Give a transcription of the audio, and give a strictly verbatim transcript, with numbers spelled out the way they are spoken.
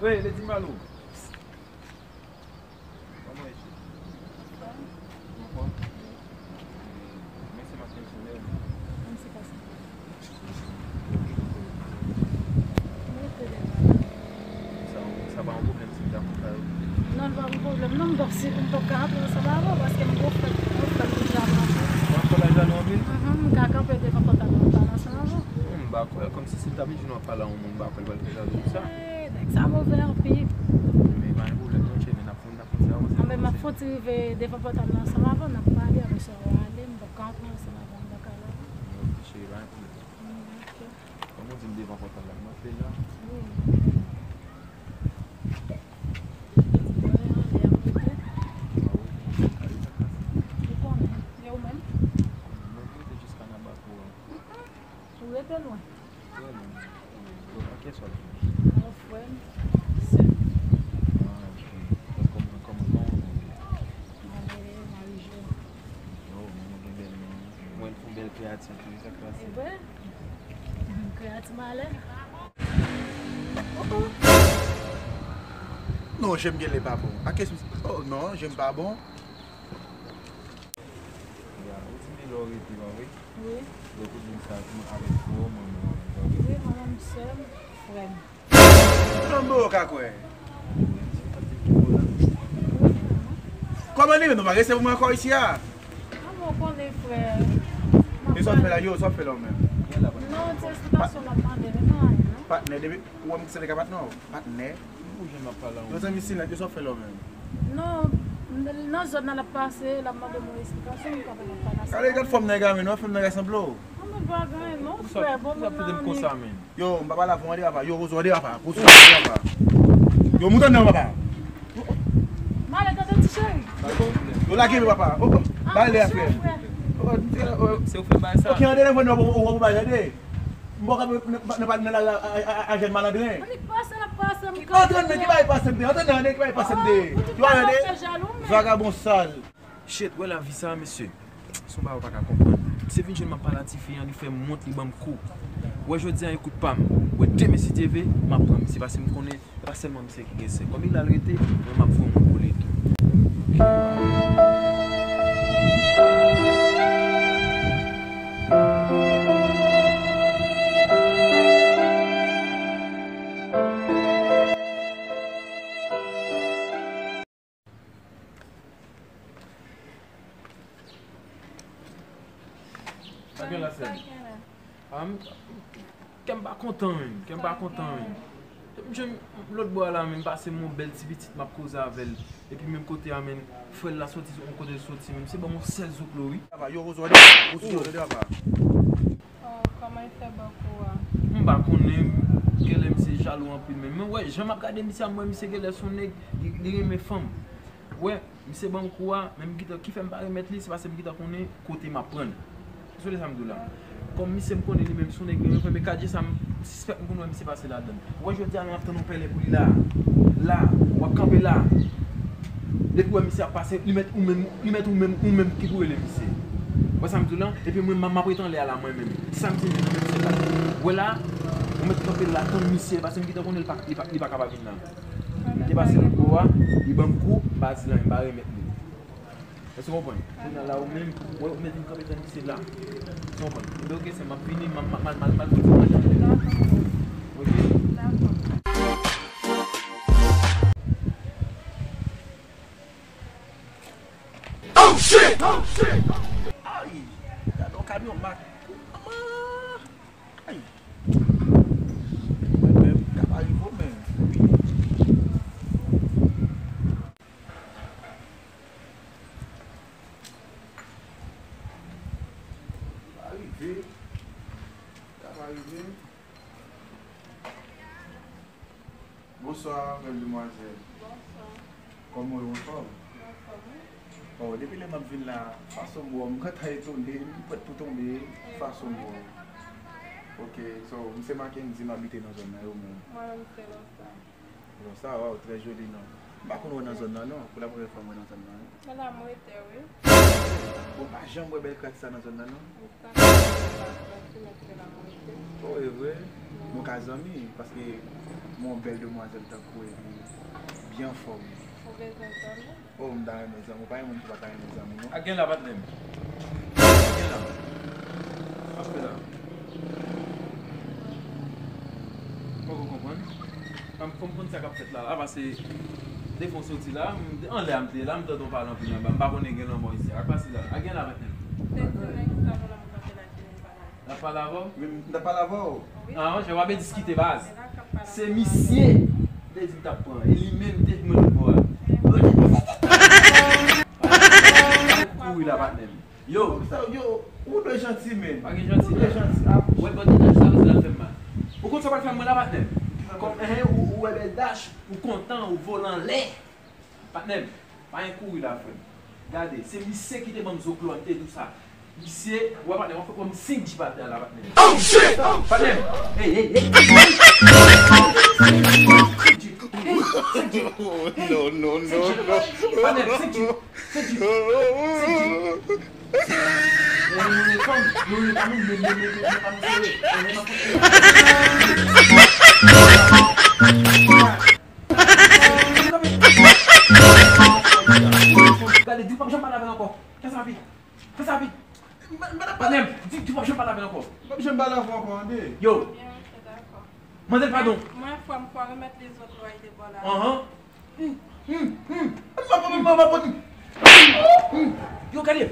Hey, Lady Malou. Kòman w ye? Anfòm? Men se maten sou lè. Mwen se pase. Mwen te devan. Sa, sa pa yon pwoblèm si m ta konn sa yo. Non, li pa yon pwoblèm. Non, m p ap si, m p ap ka antre ansanm avè w paske m gon frè, gon frè m deja pran. Mwen fè la jalou anpil? Mhm, m ka kanpe devan pòt la, m ap pale ansanm avè w. Hmm, m pa kwè, kòmsi si m ta vin jwenn w ap pale a yon moun, m pa kwè l pral fè jalou konsa. Eh, nèg sa move anpil. Men pa gen pwoblèm non, cheri, n ap fè, n ap fè ti avanse. Anben, m ap fè ti rive devan pòtab la ansanm avè w, n ap pale, apre sa w ale, m p ap ka antre ansanm avè w anndan kay la. Ok, cheri, pa gen pwoblèm. Mm, ok. Kòman w di m devan pòtab la, m ap fè la. Wi. Ti bò yo anlè ap rete. Ah wi, sa yo sa pase. Ou konnen, e ou menm? Mwen rete jiska nan bato a. Mm-mm. Ou rete lwen. Trè lwen. Bon, an kiyès w ap viv? Yon frè m, sè m. Ah, ok. Donk, kòman, kòman, kòman w rele? Mwen rele Marie Jo. Oh, manman gen bèl non. Mwen fè yon bèl kreyati tou, sa k pase? E vre? Kreyati malè. Oh, oh. Non, je m genlè pa bon. A kiyès m, oh, non, je m pa bon. Ya, ou di m lè w rete, pa vre? Wi. Donk, ou di m sa, ki avèk frè w, manman w, pa vre? Wi, manman m, sè m, frè m. Tout moun ou ka kwè. Wi, se pa ti ki fò la. Wi, frè m. Kòman li menm, nou pa resevwa mwen ankò isi a? An, mwen konnen, frè. E sa w fè la, yo, sa w fè la ou menm? Non, se esplikasyon l ap mande, men pa anyen, non. Patnè, depi, ou wè m ki se nèg a patnè w? Patnè. Ou jan m ap pale a yon moun. Yo, zanmi silent, yo sa w fè la ou menm? Non, nan zòn nan l ap pase, l ap mande mwen esplikasyon, m ka fè l ap pale ansanm. Gade, gad fòm nèg la, men, non, fòm nèg la sanble w. An, mwen pa gen anyen, non, frè, bon moun nan annik. Yo, m pa pale avè w, an derapa. Yo, Rozo, an derapa. Rozo, an derapa. Yo, moute anndan, papa. M ale tande ti cheri. Yo, lage men, papa. Oh, oh, ba lè a, frè. Oh, oh, se ou fè bay sa. Ok, an derapa, non, ou, ou, ou, ba lè, tande. M poko nan, nan, nan, nan lari a, a, a, a jèn malandren. Annik pase, n ap pase, m ka. Antre nan ki bay pase m de, antre nan ki bay pase m de. Ou di pa nan fè jalou, men. Vagabon sal. Shit, wè lavi sa, mesye. Se yon bagay ou pa ka konprann. Misye vin jwenn m ap pale a tifi an, li fè m wont, li ban m kou. Wè jodi a, ekout pa m. Wè demen si Dye vle, m ap pran misye, paske m konnen e pa sèlman misye ki gen sè. Kòm li la l rete, mwen m ap voye moun pou li tou. Sa gen la, sè m? Sa gen la? Ah, m, kè m pa kontan, menm. Kè m pa kontan, menm. M jwenn lòt bò a la, menm pase m yon bèl ti pitit, m ap koze avè l. Epi menm kote a, menm, frè l la soti, yon kote l soti, menm se ban m yon sèl zoklo, wi. Papa, yo, Rozo, de, Rozo, de, papa. Oh, kòman l fè ban kou a? M pa konnen, genlè misye jalou anpil, menm. Men wè, jan m ap gade misye a, m wè misye genlè se yon nèg, li, li renmen fanm. Wè, misye ban m kou a, men m gentan, ki fè m pa remèt li, se paske m gentan konnen kote m ap pran l. Ou sonje sa m di w la? Kòm misye m konnen li menm se yon nèg renmen fanm, men kadye sa m sispèk m konn wè misye pase ladann. Ou wè jodi a la m ap tann yon pèlen pou li la. La, w ap kanpe la. Depi w wè misye ap pase, li mèt ou menm, li mèt ou menm, ou menm ki pou rele misye. Ou wè sa m di w la? Epi mwen, m, m ap ret anlè a la mwen menm. Sa m di menm, menm se la. Ou wè la, ou mèt kanpe la, tann misye, paske m gentan konnen li pa, li pa, li pa ka pa vin la. M te pase lòt bò a, li ban m kou, m pa di l anyen, m pa remèt li. Èske w konprann? Kounye a la, ou menm, ou, ou mèt vin kanpe tann misye la. Èske w konprann? Ebyen, oke, sè m, m ap vini, m, m, m, m, m, m al fè ti manje. Dakò. Oke? Dakò. Oh shit! Oh shit! Ay! Gade yon kamyon mak. Ay! Mwen menm, ka pa rive w, men. Pa rive. Ka pa rive. Bonswa, bèl demwazèl. Bonswa. Kòman w ye, anfòm? Anfòm, wi. Oh, depi lè m ap vin la, fason m wè w, m gentan etone, m prèt pou tonbe, fason m wè w. Ok, so, m se Mackendy, m abite nan zòn nan, e ou menm? Mwen menm se Losa. Losa, waw, trè joli non. M pa konn wè w nan zòn nan non, pou la premyè fwa m wè w nan zòn nan, wi. Se la m rete, wi. Bon, m pa janm wè bèl kras sa nan zòn nan non. Sa ka fè pa ti mèt se la m rete. Oh, e vre? Wi. Nou ka zanmi, paske m wè yon bèl demwazèl tankou w epi byen anfòm. Ou bezwen zanmi? Oh, m ta renmen zanmi. Ou pa yon moun ki pa ka renmen zanmi, non. A gen la, patnè m. A gen la. Ap fè la. Poko konprann. Fò m konn sa k ap fèt la, la, paske depi w soti la, m, anlè a m te ye la, m tande w pale anpil anba. M pa konnen gen lanmò isi a. K pase la? A gen la, patnè m. L ap pale avè w? Wi, m t ap pale avè w. Ah, monchè, w ap diskite baz. Se misye te di m t ap pran. E li menm te di mwen lòt bò a. Kouri la, patnè m. Yo. Yo, ou dwe janti, menm. Pa gen janti. Ou dwe janti. Ou wè bòt de dach sa, sa fè m mal. Ou konn sa w pral fè mwen la, patnè m? Kòm, enhen, ou wè bèl dach, ou kontan, ou vole anlè. Patnè m, pa gen kouri la, frè m. Gade, se misye ki te ban m zoklo a, m te di w sa. Misye, ou wè, patnè m, w ap fè m senk djip atè a la, patnè m. Oh shit! Patnè m, hey, hey, hey. Senk djip. Hey, senk djip. Hey, senk djip. Patnè m, senk djip. Senk djip. Senk djip. Gade, di w p ap janm pale avè l ankò. Fè sa rapid. Fè sa rapid. Patnè m, di, di w p ap janm pale avè l ankò. M p ap janm pale avè w ankò, tande. Yo. Mande l padon. Mwen, frè m, fò remèt lezòt lwa de bò la. Anhan. Yo, gade,